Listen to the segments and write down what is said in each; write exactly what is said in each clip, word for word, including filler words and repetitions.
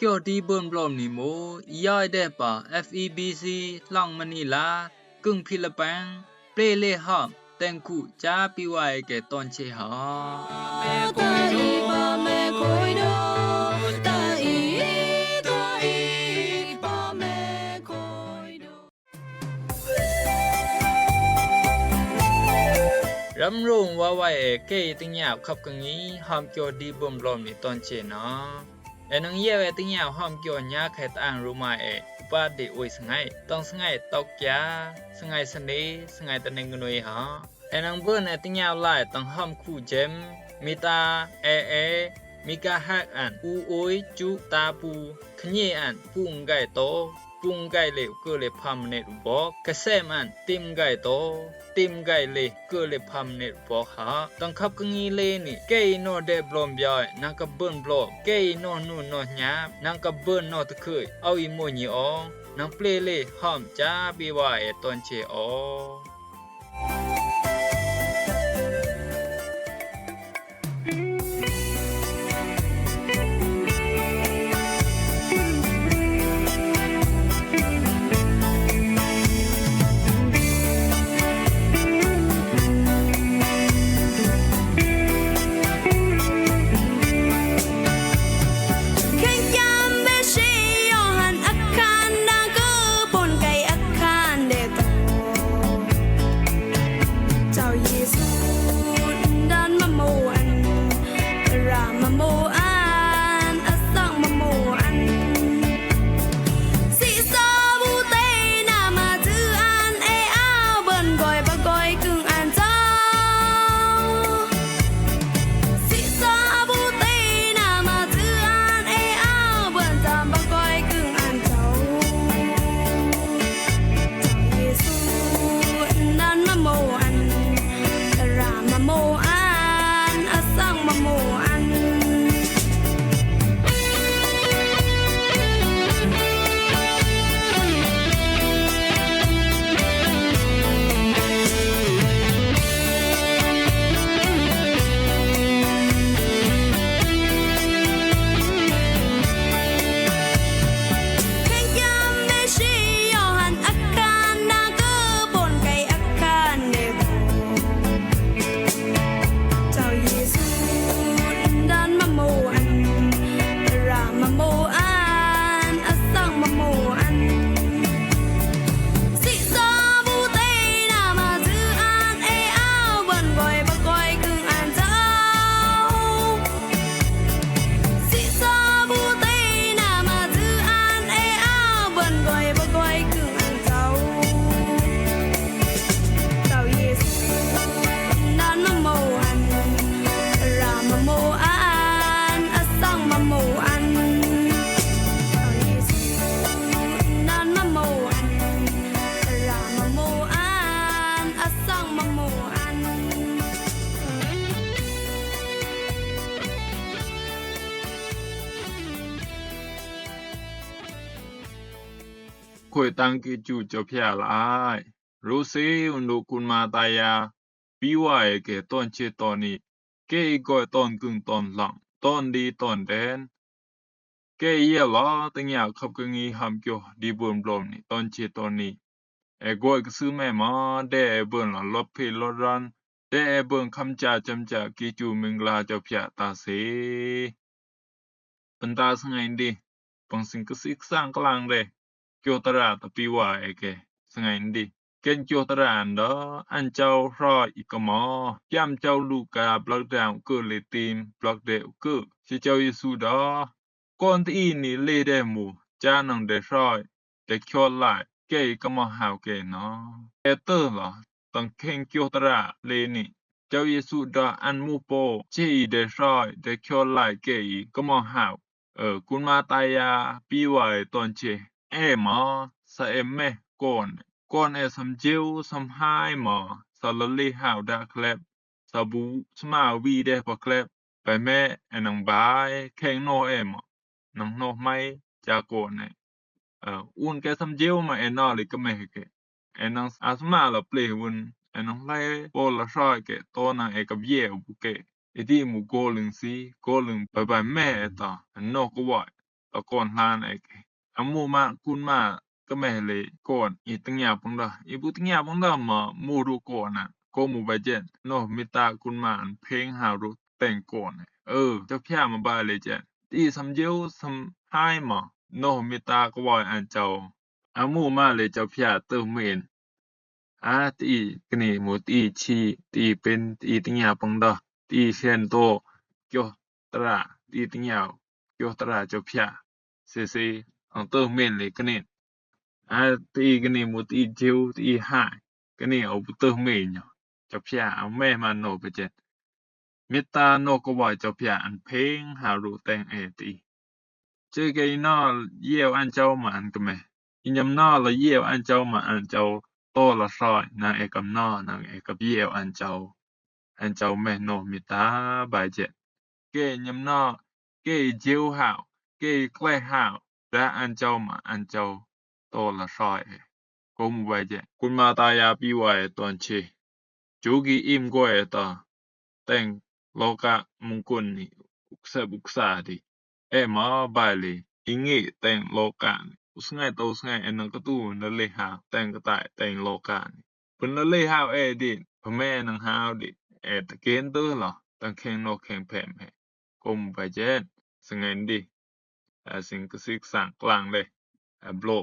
Kyo di bun blom ni mo, i yoi de pa F E B C lang Manila, kung Philippines, ple le ham, teng ku cha pi wai ke ton che ha. Ram rung wa wai e kei ting yap khap ka ngi ham kyo di bun blom ni ton che na. E nang yau e ting yau ham kyo nya khe tang ru mai e, upa de ui sngai, tang sngai tok kya, sngai sani, sngai taneng nui ha. E nang bun e ting yau lai tang ham khu jem, mita, e e, mika hak an, u ui, chu, ta pu, khnyi an, pung gai to, pung gai le u kơ le pha mnet u bok, ka sem an, tim gai to, tim gai le, kơ le pha mnet u bok ha. Tang khap ka ngi le ni, kei no de blom bioi, nang ka bun blom, kei no nu no nyap, nang ka bun no te khơi, au i mo nyi ong, nang ple le, ham cha bi wa e ton che ong. Kheng kiam be shi Yohan akan dang ke pun kai akan de to. Chao Yesu dan ma mo an, ra ma mo an, asang ma mo an. Si sa bu te na ma tu an e a bun goi ba goi kung an chao. Si sa bu te na ma tu an e a bun tam ba goi kung an chao. Chao Yesu dan ma mo an, ra ma mo an, asang ma mo an. Kheng kiam be shi Yohan akan dang ke pun kai akan de to. Chao Yesu dan ma mo an, ra ma mo an, asang ma mo an. Si sa bu te na ma tu an e a bun goi ba goi kung an chao. Si sa bu te na ma tu an e a bun goi ba goi kung an chao. Chao Yesu dan ma mo an, ra ma mo an, asang ma mo an. Chao Yesu dan ma mo an, ra ma mo an, asang ma mo an. Khoi tang ki chu cho phia lai. Ru si un du kun ma ta ya. Pi wa e ke ton che ton ni. Ke i goi ton kung ton lang. Ton di ton den. Ke i ye la ting ya khap ka ngi ham kyo di bun blom ni ton che ton ni. E goi ka su me ma de e bun la lop phi lop ran. De e bun kham cha cham cha ki chu ming la cho phia ta si. Pynta sngai ndi, pang sing ka sik sang klang de, kyo tara ta pi wa e ke, sngai ndi. Ken kyo tara nda, an chao hra i kama, kiam chao Luka blak da u kơ le tim, blak de u kơ, si chao Yesu da, kon ti i ni le de mu, cha nang de hra, de kyo lai, ke i kama hao ke na. E tơ la, tang kheng kyo tara le ni. Chao Yesu da an mu po, che i de hra, de kyo lai ke i kama hao. Ơ, kun ma ta ya, pi wa e ton che. E ma, sa e me, kon. Kon e sam jeu, sam hai ma, sa la le hao da klep. Sa bu, sma wi de pa klep. Bai me, e nang bai, kheng no e ma. Nang no mai, cha kon e. Ơ, un ke sam jeu ma e na li ka me ke. E nang a sma la ple un, e nang lai po la hra ke, to nang e ka bie bu ke. E di mu go ling si, go ling bai bai me e ta, e no ko wai. tɔ kɔn hlan ɛ kɛ. A mu ma kun ma kɛ mɛ le kɔn i tǝngia pung dɔ. I bu tǝngia pung dɔ ma mu du kɔn a. Kɔ mu ba jɛn. Nɔ mi ta kun ma an peng ha du teng kɔn ɛ. Ɛ, jɔ pia ma ba le jɛn. Ti sam jeu sam hai ma. Nɔ mi ta kɔ wa an jao. A mu ma le jɔ pia tǝ min. A ti kini mu ti chi ti pin ti tǝngia pung dɔ ti sien to kyo tra ti tǝngia kyo tra jɔ pia. Sisi ang tǝ min le kini. A ti kini mu ti jeu ti hai kini au bu tǝ min nyo jɔ pia au mɛ ma nɔ ba jɛn. Mi ta nɔ kɔ wa jɔ pia an peng ha du teng ɛ ti. Cheke i nɔ yeu an jao ma an keme. I nyam nɔ la yeu an jao ma an jao tɔ la soi na e kam nɔ na e kam yeu an jao. An jao mɛ nɔ mi ta ba jɛ. Ke nyam nɔ ke i jeu hao ke i kle hao da an jao ma an jao tɔ la soi e. Kɔ mu ba jɛ. Kun ma ta ya pi wa e ton che. Jugi im go e ta. Teng loka mungkun ni uksa uksa di. E ma ba le ingi teng loka ni. Usngai ta usngai e nang katu na le ha teng kata teng loka ni. Pun na le ha e di pame nang ha di e ta ken tu la tang keng no keng pem he. Kɔ mu ba jɛ. Sngai di. A sing kesik sang klang le. A blo.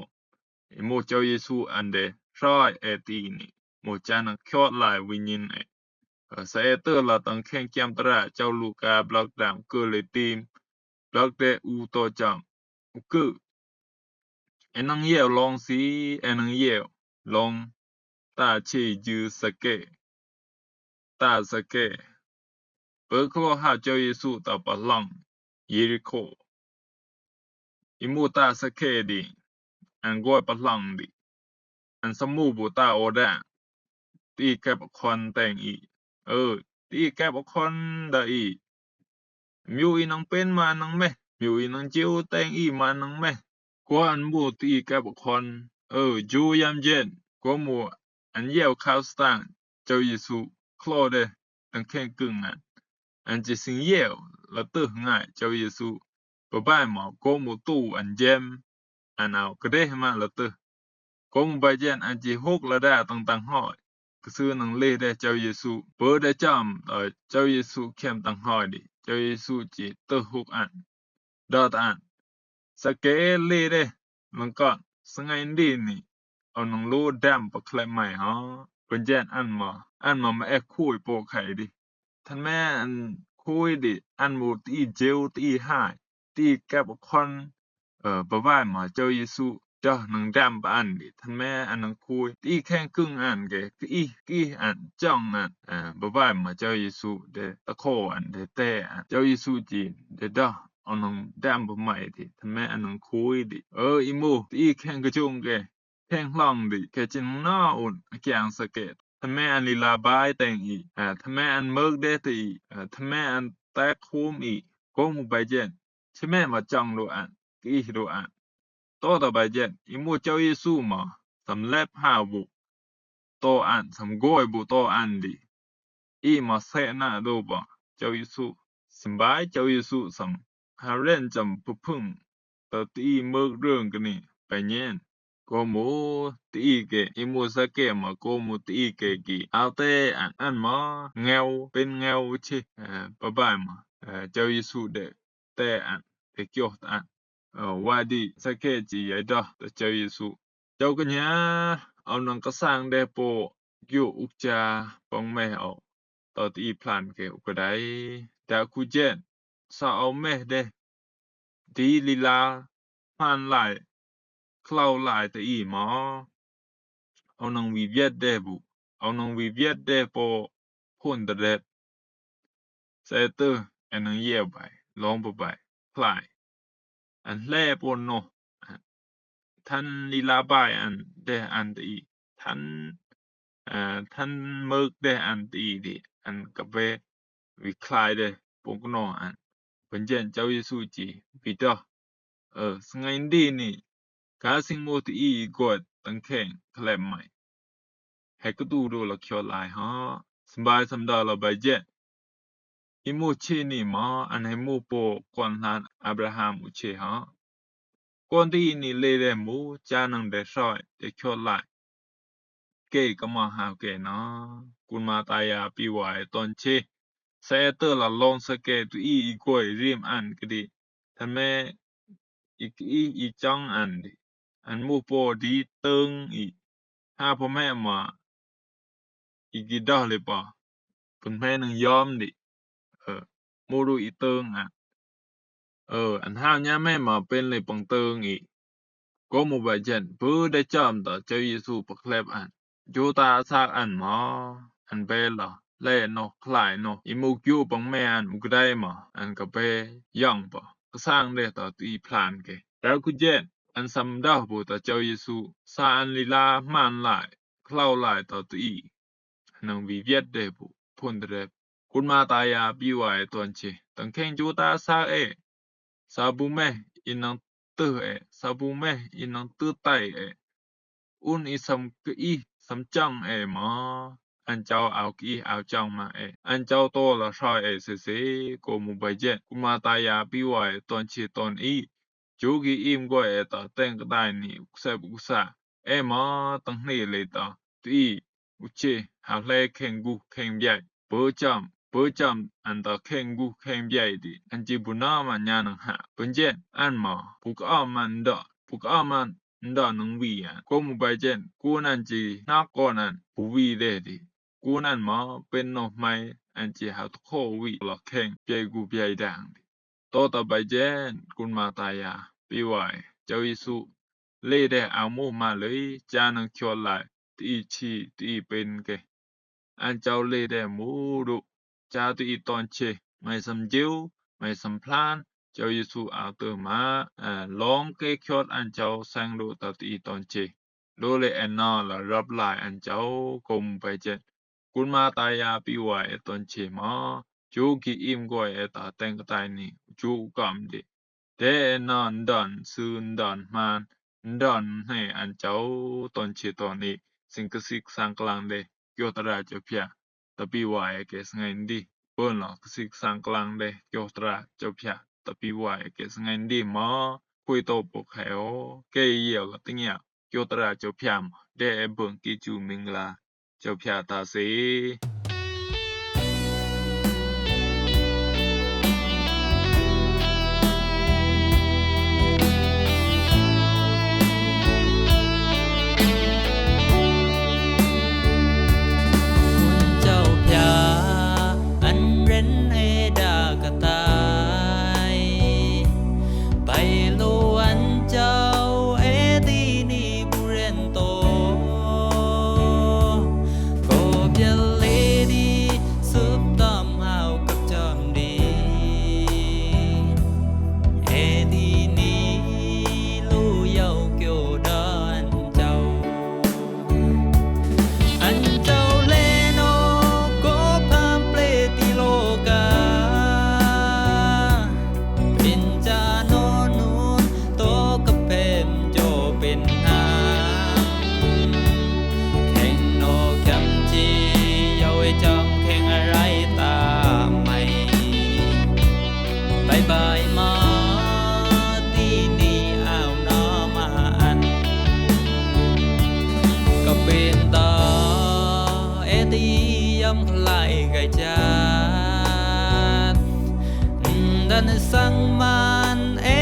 I mu jao Yesu an de soi e ti ni. Mu jana kyot lai winyin e. A sa e tǝ la tang keng kiam tra jao Luka blok dam ke le tim. Blok de u to jam. U ke. E nang yeu long si e nang yeu long ta che jư Sake. Ta Sake. Pơ klo ha jao Yesu ta pa lang Yeriko. I mu ta Sake di. An goi pa lang di. An sa mu bu ta oda. Ti kep khon teng i. Ơ, ti kep khon da i. Miu i nang pen ma nang meh. Miu i nang jeu teng i ma nang meh. Kua an mu ti kep khon. Ơ, ju yam jen. Kua mu an yeu kau stang. Jao Yesu. Klo de. Tang keng keng an. An ji sing yeu. La tơ ngai. Jao Yesu. Ba bai ma. Kua mu tu an jem. An au. Kede ma la tơ. Kua mu ba jen an ji huk la da tang tang hoi. Ksu nang le de jao Yesu. Bơ de jam, ơ, jao Yesu kem tang hoi di. Jao Yesu ji tơ huk an. Dot an. Sake le de. Nang kon. Sngai ndi ni. Au nang lu dam pa khlep mai ha. Pun jen an ma. An ma ma e kui po khai di. Than me an kui di. An mu ti jeu ti hai. Ti kep khon, ơ, ba bai ma jao Yesu, jao nang dam ba an di, than me an nang kui, ti keng keng an ke, ki, ki an, jong an, ơ, ba bai ma jao Yesu, de, ta kho an, de, te an, jao Yesu ji, de, da, an nang dam ba mai di, than me an nang kui di, ơ, i mu, ti keng kejung ke, Keng hlong di, ke chin na un, kiang sa ke. Tha me an li la bai teng i, a, tha me an møg de te i, a, tha me an tek hum i, kong mu bai jen. Chi me ma chong lu an, ki ih lu an. To ta bai jen, i mu Chao Yesu ma, sam lep ha bu. To an, sam goi bu to an di. I ma se na do ba, Chao Yesu. Sim bai Chao Yesu sam. Ha ren cham pu phung. Ta ti i møg røng kani, bai nyen. Ko mu ti i ke, i mu sa ke ma, ko mu ti i ke ki. Au te an, an ma, ngeo, pen ngeo chi, eh, ba bai ma. Eh, Chao Yesu de, te an, te kioh ta an. Eh, wa di, sa ke chi ya da, ta Chao Yesu. Chao ka nya, au nang ka sang de po, kio uk cha, pong me au. Tø ti i plan ke u ka dai. Da ku jen. Sa au meh de. Di li la. Hman lai. Klau lai te i ma. Au nang wi viet de bu. Au nang wi viet de po. Phun ta det. Sa e tø. E nang yeo bai. Long bu bai. Klai. An hle pon noh. Than li la bai an de an ti i. Than, eh, than møg de an ti i di. An ka be wi klai de pon noh an. Pun jen Chao Yesu chi. Wi doh. Eh, sngai ndi ni. Ka sing mo ti i got tang keng klep mai. He ku tu do la kio lai ha. Sam bai sam da la bai jen. I mu chi ni ma, an he mu po kon hlan Abraham u che ha. Kon ti i ni le deh mbu, cha nang deh soi, deh kiot lai. Kei ka ma hao kei na. Kun ma ta ya pi wai ton che. Sa e tơ la long sa kei tu i i goi rim an kedi. Than me i ki i i chang an di. An mu po di tâng i. Ha po me ma. I ki dah le pa. Pun me nang yom di. Ơ, mu ru i tâng an. Ơ, an hao nya me ma pen le pang tâng i. Ko mu bai jen, pu de cham ta Chao Yesu pa klep an. Ju ta sak an ma, an be la, le no, khlai no, i muk ju pang me an uk dai ma, an ka be, yang pa, ka sang de ta tu i plan ke. Dau ku jen, an sam dah bu ta Chao Yesu, sa an li la man lai, khlau lai ta tu i. Nang wi viet de bu, pun de rep. Kun ma ta ya pi wai ton che, tang keng ju ta sak e. Sa bu me, i nang tơ e, sa bu me, i nang tơ tai e. Un i sam ke i, sam chang e ma. An chao ao ke i, ao chang ma e. An chao to la soi e se se, ko mu bai jen. Kun ma ta ya pi wai ton che ton i. Ju ki im goi e ta teng ka tai ni, uk sep uk sa. E ma, tang ni le ta. Tu i, u che, ha le keng gu, keng biai. Pu cham, pu cham, an ta keng gu, keng biai di. An chi bu na ma nya nang ha. Pun jen, an ma, pu ka am an da, pu ka am an da nang wi an. Ko mu bai jen, kun an chi, na kon an, pu wi de di. Kun an ma, pen no mai, an chi ha tu ko wi, la keng, biai gu, biai dang di. To ta bai jen, kun ma ta ya, pi wai, Chao Yesu, le de a mu ma le, cha nang kiot lai, ti i chi, ti i pen ke. An chao le de mu ru, cha ti i ton che, mai sam jiu, mai sam plan, Chao Yesu a tơ ma, a, long ke kiot an chao sang ru ta ti i ton che. Lo le en na la rap lai an chao, ko mu bai jen. Kun ma ta ya pi wai e ton che ma, ju ki im goi e ta teng ka tai ni, ju kam de. De e na ndan su ndan man, ndan ne an chao ton che ton i, sing ka sik sang klang de, kio ta ra chao pia, ta pi wai e ke sngai ndi, pun la ka sik sang klang de, kio ta ra chao pia, ta pi wai e ke sngai ndi ma, kui to po khe o, ke ye la ting ya. Kio ta ra chao pia ma, de e bang ki chu ming la, chao pia ta se. Chao pia, an ren e da ka tai. Bai lo an chao e ti ni bu ren to. Ko bial le di sup tam hao kap cham di. E ti ni lu yau kio da an chao. An chao le no ko pam ple ti lo ka. Pen cha no nun to ka pem jo pen ha. Kheng no kiam chi yau e cham kheng a rai ta mai. Bai bai ma ti ni au na ma an. Ka pen ta e ti yam khlai gai chat. Dan sang man e